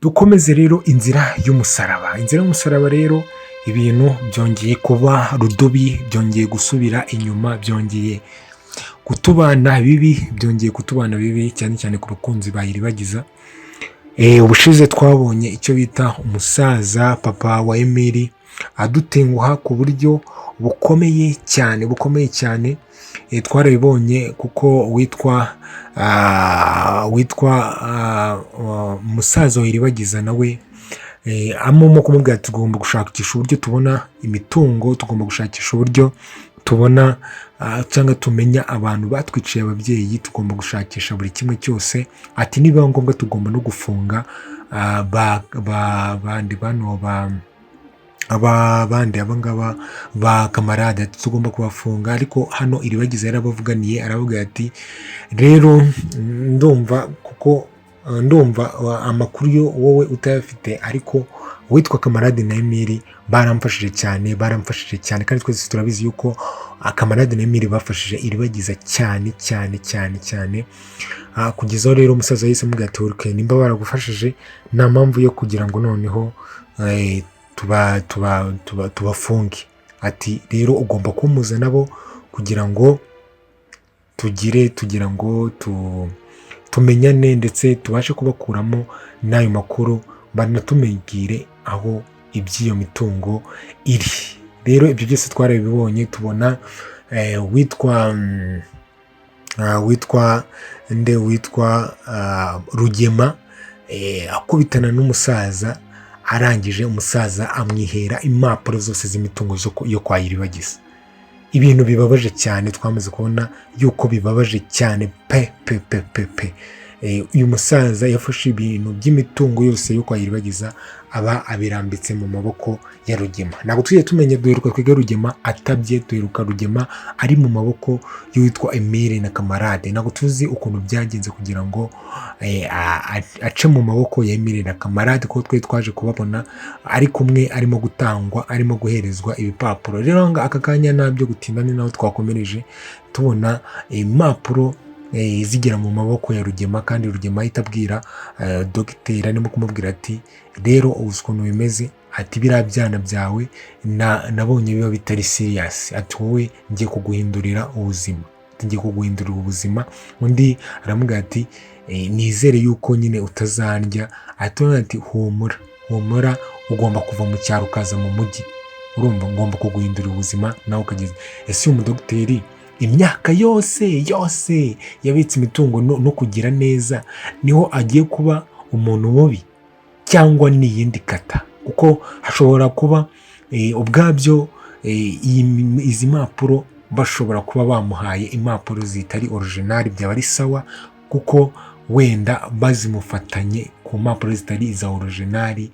Dukomeze rero inzira y'umusaraba. Inzira y'umusaraba rero, ibintu byongeye kuba rudubi, byongeye gusubira inyuma, byongeye kutubana bibi, byongeye kutubana bibi cyane cyane ku bakunzi ba Iribagiza. Ubushize twabonye icyo bita umusaza papa wa Emili adutenguha ku buryo bukomeye cyane, bukomeye cyane. Twarabibonye kuko witwa umusaza wa Iribagiza nawe amamo kumubwira ati: "Tugomba gushakisha uburyo tubona imitungo, tugomba gushakisha uburyo tubona cyangwa tumenya abantu batwiciye ababyeyi, tugomba gushakisha buri kimwe cyose." Ati: "Nibiba ngombwa tugomba no gufunga bandi bano ba aba bandi, aba ngaba ba Kamarade, tugomba kubafunga." Ariko hano Iribagiza yarabavuganiye, aravuga ati: "Rero ndumva kuko ndumva amakuru yo wowe utayafite, ariko uwitwa Kamarade na Emili baramfashije cyane, baramfashije cyane." Kandi twese turabizi yuko Kamarade na Emili bafashije Iribagiza cyane cyane cyane cyane. Kugeza aho rero umusaza yahise amubwira ati: "Okay, nimba baragufashije nta mpamvu yo kugira ngo noneho tuba tuba tuba tubafunge." Ati: "Rero ugomba kumuza nabo kugira ngo tugire tugira ngo tumenyane, ndetse tubashe kubakuramo n'ayo makuru, banatumubwire aho iby'iyo mitungo iri." Rero ibyo byose twarabibonye, tubona witwa nde, witwa Rugema akubitana n'umusaza, arangije umusaza amwihera impapuro zose z'imitungo yo kwa Iribagiza. Ibintu bibabaje cyane, twamaze kubona yuko bibabaje cyane pe pe pe pe pe. Uyu musaza yafashe ibintu by'imitungo yose yo kwa Iribagiza, aba abirambitse mu maboko ya Rugema. Ntabwo tujye tumenya, duheruka twiga Rugema atabye, duheruka Rugema ari mu maboko y'uwitwa Emile na Kamarade. Ntabwo tuzi ukuntu byagenze kugira ngo ace mu maboko ya Emile na Kamarade, kuko twe twaje kubabona ari kumwe, arimo gutangwa, arimo guherezwa ibipapuro. Rero aka kanya nta byo gutinda, ni naho twakomereje tubona impapuro zigera mu maboko ya Rugema, kandi Rugema ahita abwira dogiteri, arimo kumubwira ati: "Rero uzi ukuntu bimeze," ati: "Biriya byana byawe nabonye biba bitari serious," ati: "Wowe ngiye kuguhindurira ubuzima," ati: "Ngiye kuguhindurira ubuzima." Undi aramubwira ati: "Nizere yuko nyine utazandya." Ati: "Humura, humura, ugomba kuva mu cyaro ukaza mu mujyi, urumva ngomba kuguhindurira ubuzima nawe ukageza." Ese uyu mudogiteri imyaka yose yose yabitse imitungo no kugira neza, niho agiye kuba umuntu mubi, cyangwa ni iyindi kata? Kuko hashobora kuba ubwabyo izi mpapuro bashobora kuba bamuhaye impapuro zitari original, byaba ari sawa, kuko wenda bazimufatanye ku mpapuro zitari iza original,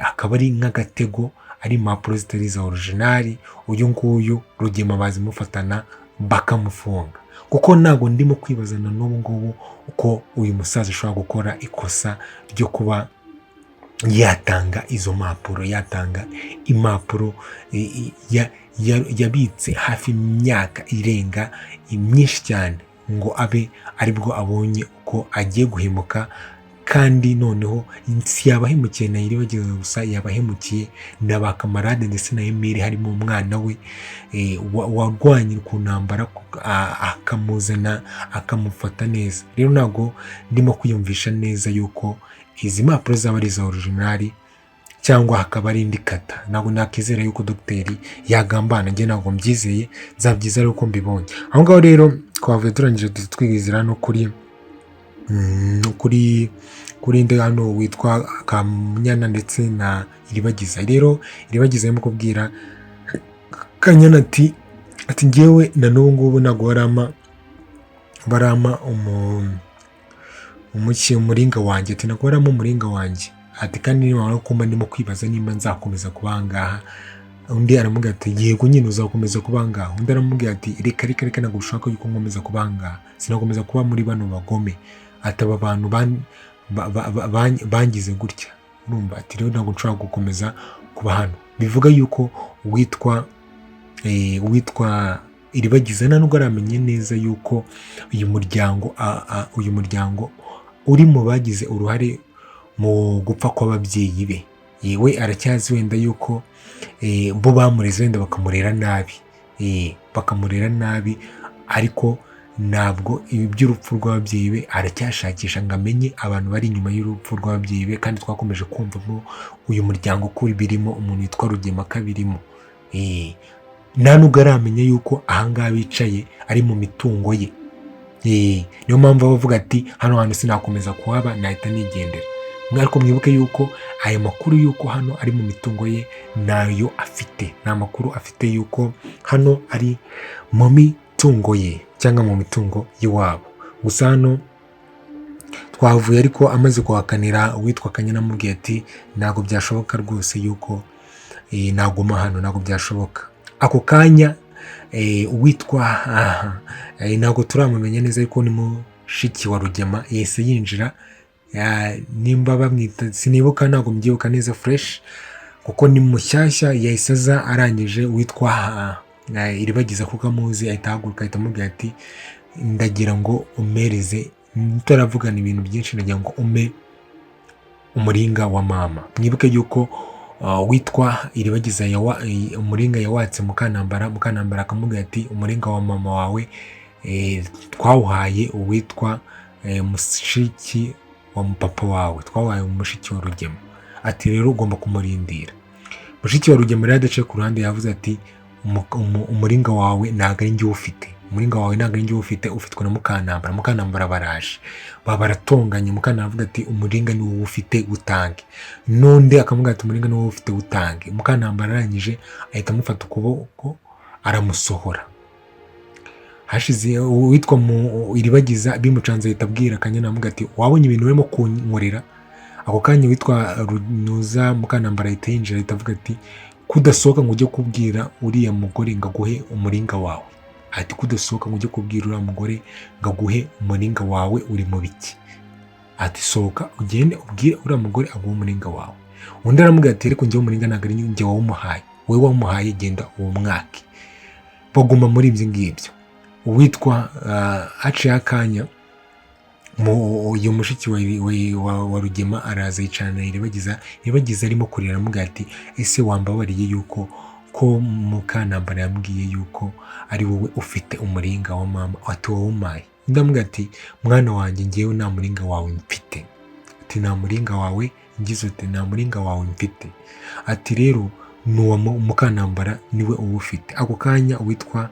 akaba ari nk'agatego, ari impapuro zitari iza original, uyu nguyu Rugema bazimufatana bakamufunga. Kuko ntabwo ndimo kwibaza na n'ubu ngubu uko uyu musaza ashobora gukora ikosa ryo kuba yatanga izo mpapuro, yatanga impapuro yabitse hafi imyaka irenga myinshi cyane, ngo abe aribwo abonye uko agiye guhemuka. Kandi noneho si yabahemukiye na Iribagiza gusa, yabahemukiye na ba Kamarade ndetse na Emile, harimo umwana we warwanye ku ntambara, akamuzana akamufata neza. Rero ntabwo ndimo kwiyumvisha neza yuko izi mpapuro zaba ari iza original cyangwa hakaba ari indi kata. Ntabwo nakizera yuko dogiteri yagambana, njye ntabwo mbyizeye, nzabyiza ari uko mbibonye. Aho ngaho rero twavuye turangije, duhita twizira no kuri nde hano witwa Kanyana ndetse na Iribagiza. Rero Iribagiza arimo kubwira Kanyana ati: "Ngewe na n'ubu ngubu ntabwo barampa umuringa wanjye," ati: "Ntabwo barampa umuringa wanjye," ati: "Kandi niba kumba ndimo kwibaza nimba nzakomeza kuba aha ngaha." Undi aramubwira ati: "Yego nyine, uzakomeza kuba aha ngaha." Undi aramubwira ati: "Reka, reka, reka, ntabwo ushaka yuko nkomeza kuba aha ngaha, sinakomeza kuba muri bano bagome," ati: "Aba bantu bangize gutya, urumva," ati: "Rero ntabwo nshobora gukomeza kuba hano." Bivuga yuko uwitwa Iribagiza nta nubwo aramenye neza yuko uyu muryango uri mu bagize uruhare. mu gupfa kw'ababyeyi be. Yewe aracyazi wenda yuko bo bamureze wenda bakamurera nabi, bakamurera nabi, ariko ntabwo ibi by'urupfu rw'ababyeyi be aracyashakisha ngo amenye abantu bari inyuma y'urupfu rw'ababyeyi be. Kandi twakomeje kumvamo uyu muryango ko birimo umuntu witwa Rugema kabirimo. Nta nubwo aramenya yuko ahangaha bicaye ari mu mitungo ye. Niyo mpamvu aba avuga ati hano hantu sinakomeza kuhaba, nahita nigendera. Ariko mwibuke yuko aya makuru yuko hano ari mu mitungo ye nayo afite, nta makuru afite yuko hano ari mu mitungo ye cyangwa mu mitungo y'iwabo. Gusa hano twavuye ariko amaze kuhakanira uwitwa Kanyana amubwiye ati ntabwo byashoboka rwose yuko naguma hano, ntabwo byashoboka. Ako kanya uwitwa ntabwo turamumenya neza, ariko ni mushiki wa Rugema yahise yinjira. Nimba bamwita sinibuka, ntabwo mbyibuka neza fresh kuko ni mushyashya. Yahise aza arangije witwa Iribagiza kuko amuzi, ahita ahaguruka ahita amubwira ati ndagira ngo umereze, tutaravugana ibintu byinshi, ndagira ngo ume umuringa wa mama. Mwibuke yuko witwa Iribagiza umuringa yawatse Mukanambara, Mukanambara akamubwira ati umuringa wa mama wawe twawuhaye uwitwa mushiki wa papa wawe, twawuhaye mushiki wa Rugema, ati rero ugomba kumurindira. Mushiki wa Rugema rero adaciye ku ruhande yavuze ati umuringa wawe ntabwo ari njye uwufite, umuringa wawe ntabwo ari njye uwufite, ufitwe na Mukanambara. Mukanambara baraje baba baratonganye, Mukanambara avuga ati umuringa ni wowe ufite utange, n'undi akamubwira ati umuringa ni wowe ufite utange. Mukanambara arangije ahita amufata ukuboko aramusohora. Hashize uwitwa mu Iribagiza bimucanze ahita abwira Kanyana amuga ati wabonye ibintu urimo kunkorera. Ako kanya witwa Runuza Mukanambara ahita yinjira ahita avuga ati kudasohoka ngo ujye kubwira uriya mugore ngo aguhe umuringa wawe, ati kudasohoka ngo ujye kubwira uriya mugore ngo aguhe umuringa wawe uri mu biki, ati sohoka ugende ubwire uriya mugore aguhe umuringa wawe. Undi aramubwira ati ariko njyewe umuringa ntabwo ari njye wawumuhaye, wowe wamuhaye genda uwumwake. Baguma muri ibyo ngibyo. Uwitwa haciyeho akanya uyu mushiki wa Rugema araza yicarana na Iribagiza. Iribagiza arimo kurira aramubwira ati ese wambabariye yuko ko Mukanambara yambwiye yuko ari wowe ufite umuringa wa mama, ati wawumpaye. Undi aramubwira ati mwana wanjye njyewe nta muringa wawe mfite, ati nta muringa wawe ngize ute, nta muringa wawe mfite, ati rero ni uwa Mukanambara niwe uwufite. Ako kanya uwitwa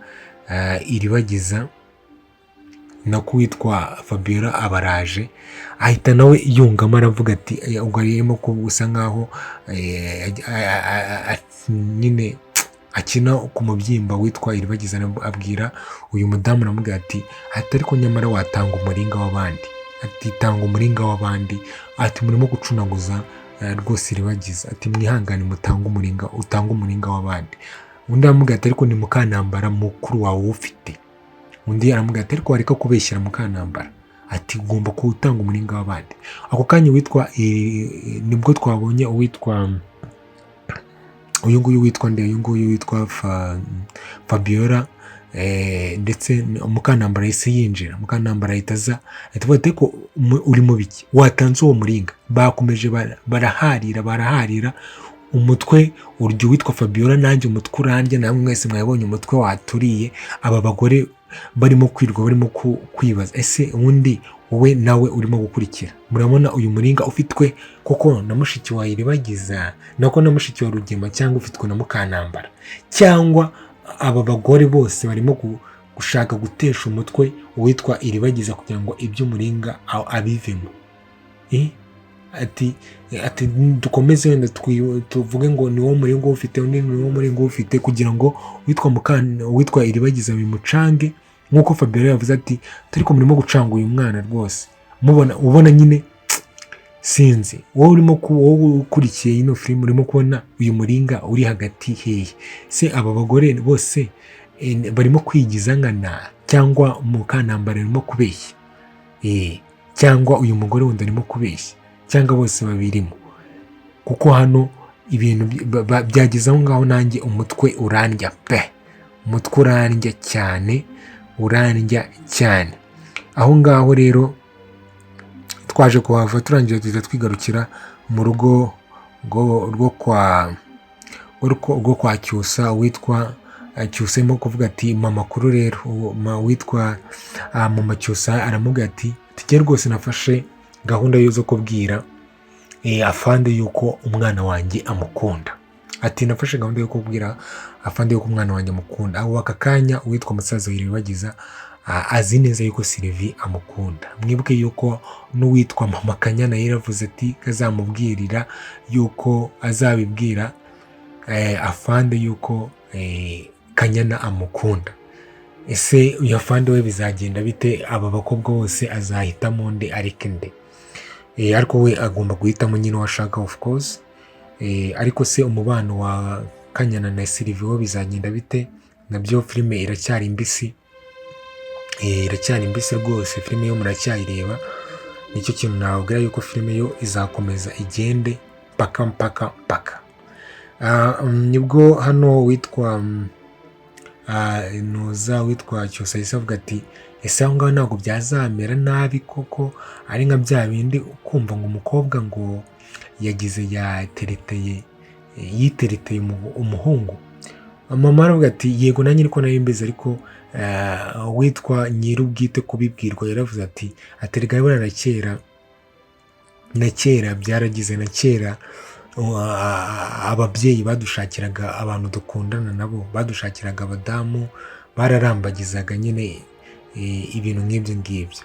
Iribagiza nako witwa Fabiola abaraje ahita nawe yungamo aravuga ati ubwo arimo gusa nkaho nyine akina ku mubyimba witwa Iribagiza, abwira uyu mudamu aramubwira ati ariko nyamara watanga umuringa w'abandi, ati tanga umuringa w'abandi, ati murimo gucunaguza rwose Iribagiza, ati mwihangane mutange umuringa, utange umuringa w'abandi. Undi aramubwira ati ariko ni Mukanambara mukuru wawe uwufite. Undi aramubwira ati ariko wareka kubeshyera Mukanambara, ati ugomba kuwutanga umuringa w'abandi. Ako kanya witwa nibwo twabonye uwitwa uyu nguyu witwa nde, uyu nguyu witwa Fabiola ndetse Mukanambara yahise yinjira. Mukanambara ahita aza ahita avuga ati ariko uri mu biki, watanze uwo muringa. Bakomeje baraharira baraharira, umutwe urya uwitwa Fabiola, nanjye umutwe urandya, namwe mwese mwabonye umutwe waturiye. Aba bagore barimo kwirwa barimo kwibaza ese ubundi wowe nawe urimo gukurikira, murabona uyu muringa ufitwe koko na mushiki wa Iribagiza, nako na mushiki wa Rugema, cyangwa ufitwe na Mukanambara, cyangwa aba bagore bose barimo gushaka gutesha umutwe uwitwa Iribagiza kugira ngo iby'umuringa abivemo. Ati dukomeze wenda tuvuge ngo ni wo muringa ufite, undi ni wo muringa ufite, kugira ngo uwitwa Iribagiza bimucange, nk'uko Fabiola yavuze ati ariko murimo gucanga uyu mwana rwose, mubona ubona nyine sinzi wowe urimo wowe ukurikiye ino filime urimo kubona uyu muringa uri hagati hehe se? Aba bagore bose barimo kwigiza nkana, cyangwa Mukanambara arimo kubeshya, cyangwa uyu mugore wundi arimo kubeshya, cyangwa bose babirimo, kuko hano ibintu byageze aho ngaho nanjye umutwe urandya pe, umutwe urandya cyane, urandya cyane. Aho ngaho rero Twaje kuhava turangiye, duhita twigarukira mu rugo rwo kwa Cyusa. Witwa Cyusa arimo kuvuga ati: "Mama kuru rero." Witwa mama Cyusa aramubwira ati: "Tujye rwose, nafashe gahunda yo kubwira afande yuko umwana wanjye amukunda." Ati: "Nafashe gahunda yo kubwira afande yuko umwana wanjye amukunda." Aho aka kanya uwitwa musaza Iribagiza azi neza yuko Sylvie amukunda. Mwibuke yuko n'uwitwa mama Kanyana yaravuze ati kazamubwirira yuko azabibwira afande yuko Kanyana amukunda. Ese uyu afande we bizagenda bite? Aba bakobwa bose azahitamo nde, areke nde? Ariko we agomba guhitamo nyine uwo ashaka, of course. Ariko se umubano wa Kanyana na Sylvie wo bizagenda bite? Nabyo filime iracyari mbisi, iracyari mbisi rwose. Filime yo muracyayireba. Nicyo kintu nababwira, yuko filime yo izakomeza igende mpaka mpaka mpaka. Nibwo hano witwa Nuza, witwa Cyusa yahise avuga ati: "Ese aho ngaho ntabwo byazamera nabi koko, ari nka bya bindi kumva ngo umukobwa ngo yagize yatereteye, yitereteye umuhungu?" Mama aravuga ati: "Yego, nanjye niko nari mbizi." Ariko witwa nyir'ubwite kubibwirwa yaravuze ati: "Aterega buriya na kera, na kera byaragize, na kera ababyeyi badushakiraga abantu dukundana nabo, badushakiraga abadamu, bararambagizaga nyine, ibintu nk'ibyo ngibyo."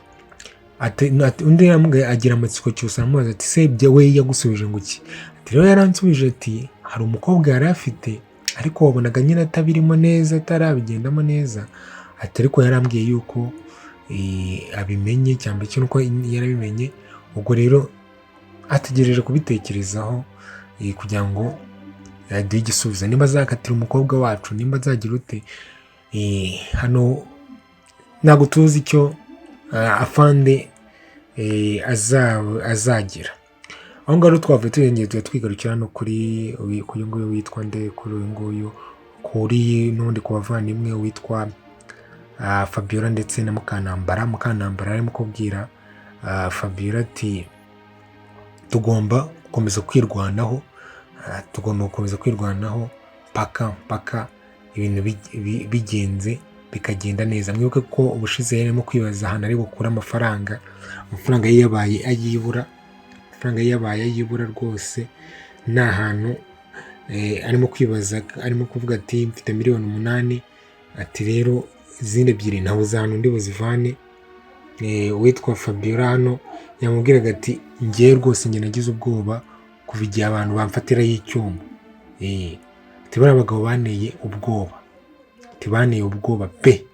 Undi yaramubwiye, agira amatsiko. Cyusa aramubaza ati: "Se ibyo we yagusubije ngo iki?" Ati: "Rero yaransubije ati hari umukobwa yari afite, ariko wabonaga nyine atabirimo neza, atarabigendamo neza." Ati: "Ariko yarambwiye yuko abimenye, cyangwa cyo nuko yarabimenye, ubwo rero ategereje kubitekerezaho kugira ngo aduhe igisubizo, nimba azakatira umukobwa wacu, nimba azagira ute." Hano ntabwo tuzi icyo afande azagira. Aho ngaho rero twavuye, turengeye, tujya twigarukira no kuri uyu nguyu witwa nde, kuri uyu nguyu, kuri n'ubundi ku bavandimwe witwa Fabiola ndetse na Mukanambara. Mukanambara arimo kubwira Fabiola ati: "Tugomba gukomeza kwirwanaho, tugomba gukomeza kwirwanaho mpaka mpaka ibintu bigenze bikagenda neza." Mwibuke ko ubushize yari arimo kwibaza ahantu ari bukure amafaranga. Amafaranga ye yabaye ayibura, amafaranga ye yabaye ayibura rwose. Ni ahantu arimo kwibaza, arimo kuvuga ati: "Mfite miliyoni 8," ati: "Rero izindi ebyiri ntabuze ahantu ndi buzivane." Uwitwa Fabiola hano yamubwiraga ati: "Ngewe rwose njye nagize ubwoba kuva igihe abantu bamfatiraho icyuma." Ati: "Bariya bagabo banteye ubwoba," ati: "Banteye ubwoba pe."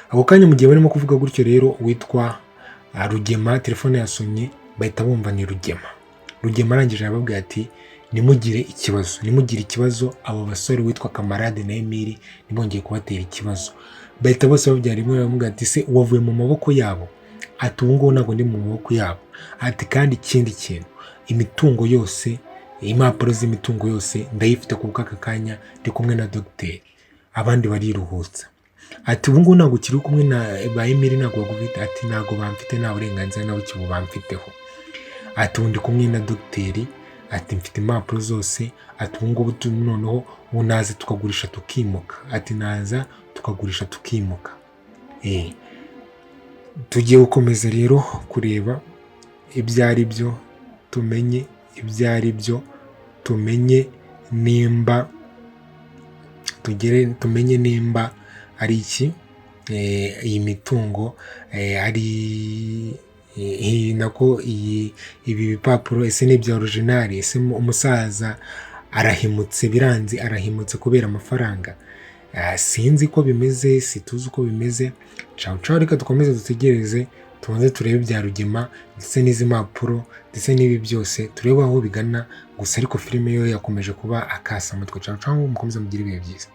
Ako kanya mu gihe barimo kuvuga gutyo rero, uwitwa Rugema telefone yasonye, bahita bumva ni Rugema. Rugema arangije arababwira ati: "Nimugire ikibazo, nimugire ikibazo, abo basore witwa Kamarade na Emili ntibongeye kubatera ikibazo." Bahita bose babyara rimwe, baramubwira ati: "Se wavuye mu maboko yabo?" Ati: "Ubu ngubu ntabwo ndi mu maboko yabo." Ati: "Kandi ikindi kintu, imitungo yose, impapuro z'imitungo yose ndayifite, kuko aka kanya ndi kumwe na dogiteri, abandi bariruhutsa." Ati: "Ubu ngubu ntabwo ukiri kumwe na ba Emili, ntabwo bagufite?" Ati: "Ntabwo bamfite, nta burenganzira na buke bamfiteho." Ati: "Ubu ndi kumwe na dogiteri." Ati: "Mfite impapuro zose." Ati: "Ubu ngubu noneho ubu naza tukagurisha tukimuka." Ati: "Naza tukagurisha tukimuka." Tugiye gukomeza rero kureba ibyo ari byo, tumenye ibyo ari byo, tumenye nimba tugere, tumenye nimba ari iki, iyi mitungo ari nako iyi, ibi bipapuro ese ni ibya original? Ese umusaza arahemutse, biranze, arahemutse kubera amafaranga? Sinzi ko bimeze, situzi uko bimeze. Cawu cawu, reka dukomeze dutegereze, tubanze turebe ibya Rugema ndetse n'izi mpapuro ndetse n'ibi byose, turebe aho bigana gusa. Ariko filime yo yakomeje kuba akasamutwe. Cawu cawu, mukomeze mugire ibihe byiza.